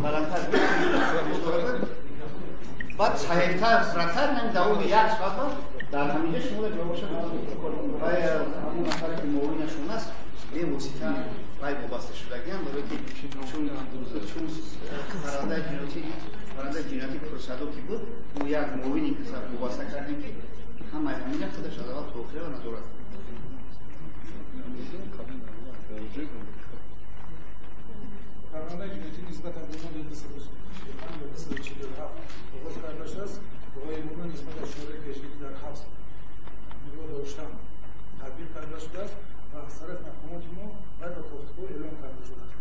Баландтар баъд саҳеҳтар, сратар ҳам давоми як соат дар ҳаминҷо шумо ҷавобашо ва ҳамон нафаре ки муовинашон аст, бевосита вай вобаста шудагиам, барое ки чун парвандаи ҷиноятӣ пурсадо ки буд, мо як муовини каса вобаста кардем, ки ҳамаи ҳамина худаш аз аввал то охира назорат. Парвандаи ҷиноятӣ нисбатан ба моддаи 245 ва 247 оғоз карда шудааст. Ғоибона нисбат ба шумораи пешгирӣ дар ҳабс нигоҳ доштан татбиқ карда шудааст ва аз тарафи мақомоти мо вай ба кофтуков эълон карда шудааст.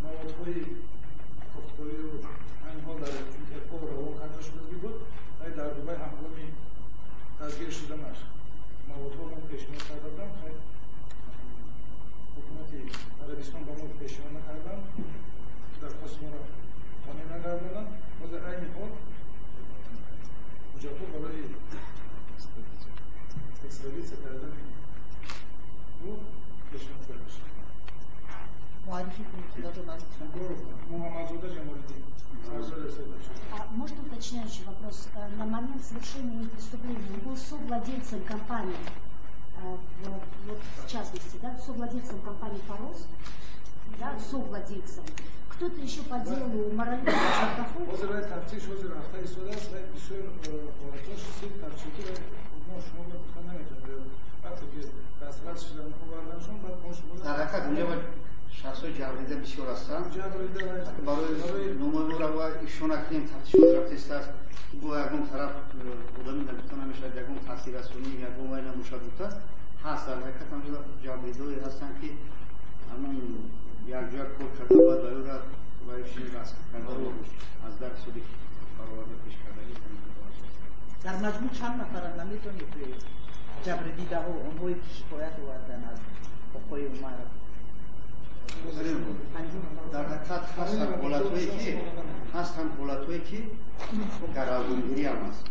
Маводҳои кофтуковию айни ҳол дар Интерпол равон карда шудагӣ буд. Вай дар Дубай ҳангоми дастгир шуданаш маводҳо мо пешниҳод карда будам. Ҳукумати Арабистон ба мо пешниҳод накарданд, дархости моро қонеъ нагардонанд. Ҳозир айни ҳол ҳуҷҷатҳо барои экстрадитсия кардани ӯ пешниҳод карда шуд. Муаррифӣ кунед худатон аз Муҳаммадзода Ҷамолиддин. А можно уточняющий вопрос? На момент совершения преступления он был совладельцем компании, вот в частности, да, совладельцем компании «Форос», да, совладельцем. Кто-то еще по делу Умарали проходит? Ҳозир вай тафтиш ҳозир рафта истодааст ва бисёр ҳолатҳош сир тафтишотӣ ва мо шумо гуфта наметавонем. Вақте ки дастрас шудан оварданшон, баъд мо шумо Дар ҳақиқат инҷо шахсҳои ҷабрдида бисёр ҳастанд. Барои номои моро бояд ифшо накунем, тафтишот рафтааст, бо ягон тараф одами нагуфта намешавад, ягон таъсиррасонӣ, ягон вай набошад гуфта ҳаст. Дар ҳақиқат ҳамҷо ҷабрдидаое ҳастанд, ки ҳамон якҷоя кор карда, бояд ба ӯра расм карда, аз дар суди бароварда пеш кардагӣ. Дар маҷмӯъ чанд нафаранд, наметонед, ҷабрдидаҳо, онҳое ки шикоят овардан аз оқои Умаров? Дар ҳақиқат ҳастанд ҳолатҳое ки гаравгунгирӣ ҳам аст,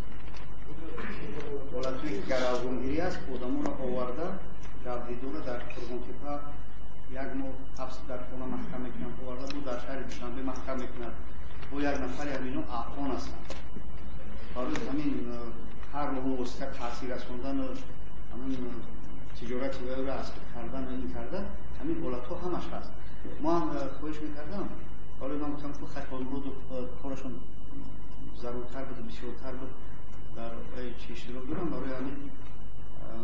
ҳолатҳое ки гаравгунгирӣ аст, одаморо оварда, ҷабрдидора дар Қурғонтепа як моҳ ҳабс дар хона маҳкам мекунанд, оварда бо дар шаҳри Душанбе маҳкам мекунад, бо як нафари ҳамино афғон ҳастанд. Барои ҳамин ҳар роҳу восита таъсир расондану ҳамин тиҷорати вайро аз кардан, ин карда, ҳамин ҳолатҳо ҳамаш ҳаст. Мо ҳам хоҳиш мекардам, барои ман гуфтам, ки хайр, корашон заруртар буд, бисёртар буд, дар чи иштирок дорам. Барои ҳамин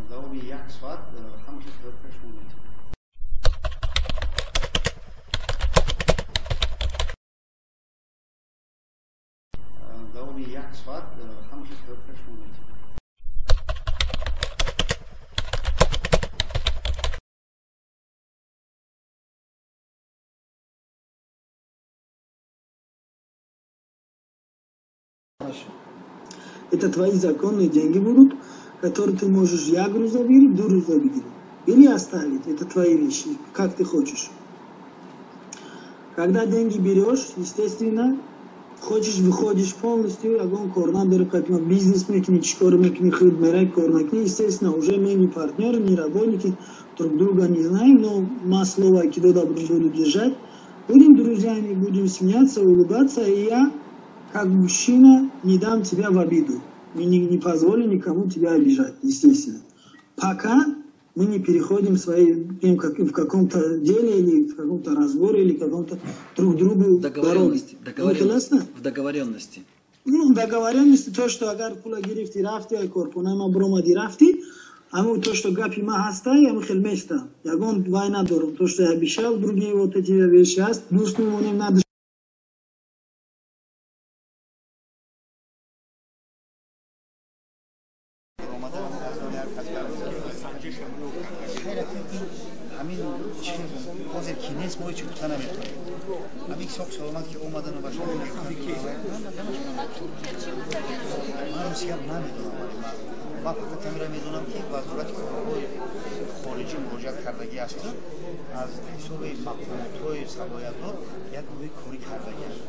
давоми як соат ҳамаша тайёр карда шумо метавонед. Давоми як соат ҳамаша тайёр карда шумо метавонед. Это твои законные деньги будут, которые ты можешь як рӯза бигирӣ, ду рӯза бигирӣ. Или оставить. Это твои вещи, как ты хочешь. Когда деньги берешь, естественно, хочешь, выходишь полностью, ягон кор надори, как бизнес мекни, чикор мекни, худ мерай, кор накни, естественно, уже мы не партнеры, не работники, друг друга не знаем, но ма слово ки дода буду держать. Будем друзьями, будем смеяться, улыбаться, и я, как мужчина, не дам тебя в обиду. И не позволю никому тебя обижать, естественно. Пока мы не переходим свои, ну, как, в каком-то деле или в каком-то разборе или каком-то друг другу. Договоренности. Договоренности. В договоренности. Ну, договоренности, то, что агар пула гирифти, рафти, корхона ма бромади, рафти, аму то, что гапи ма ҳастай, аму хел места. Ягон вай надорум. То, что я обещал, другие вот эти вещи ҳаст, дӯст мемонем, надо. Ҳамин ҳозир ки нест, мо ҳеч гуфта наметавонем. Ҳамин соқ саломат ки омадану ба ман русия намедонам. Ман фақат ҳаминро медонам, ки Вазорати корҳои хориҷӣ муроҷиат кардагӣ асту аз ҳисоби мақомотҳои салоҳиятдор як гурӯҳи корӣ кардагӣ аст.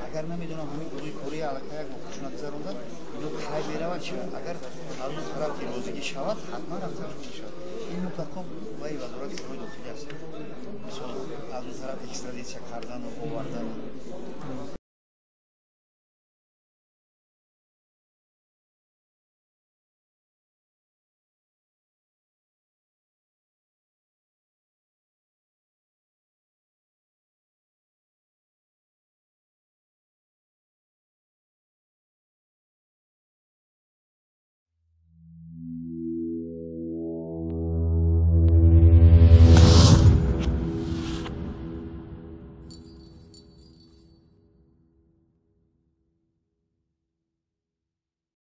Агар намедонам, ҳамин гурӯҳи корӣ аллакай як воқеашона гузаронда, ино кай меравад, чи агар аз он тараф ки розигӣ шавад, ҳатман рафтанаш мешавад. Ин мутлақо ваи Вазорати корҳои дохилӣ аст. Мисол, аз он тараф Экстрадитсия кардану овардану.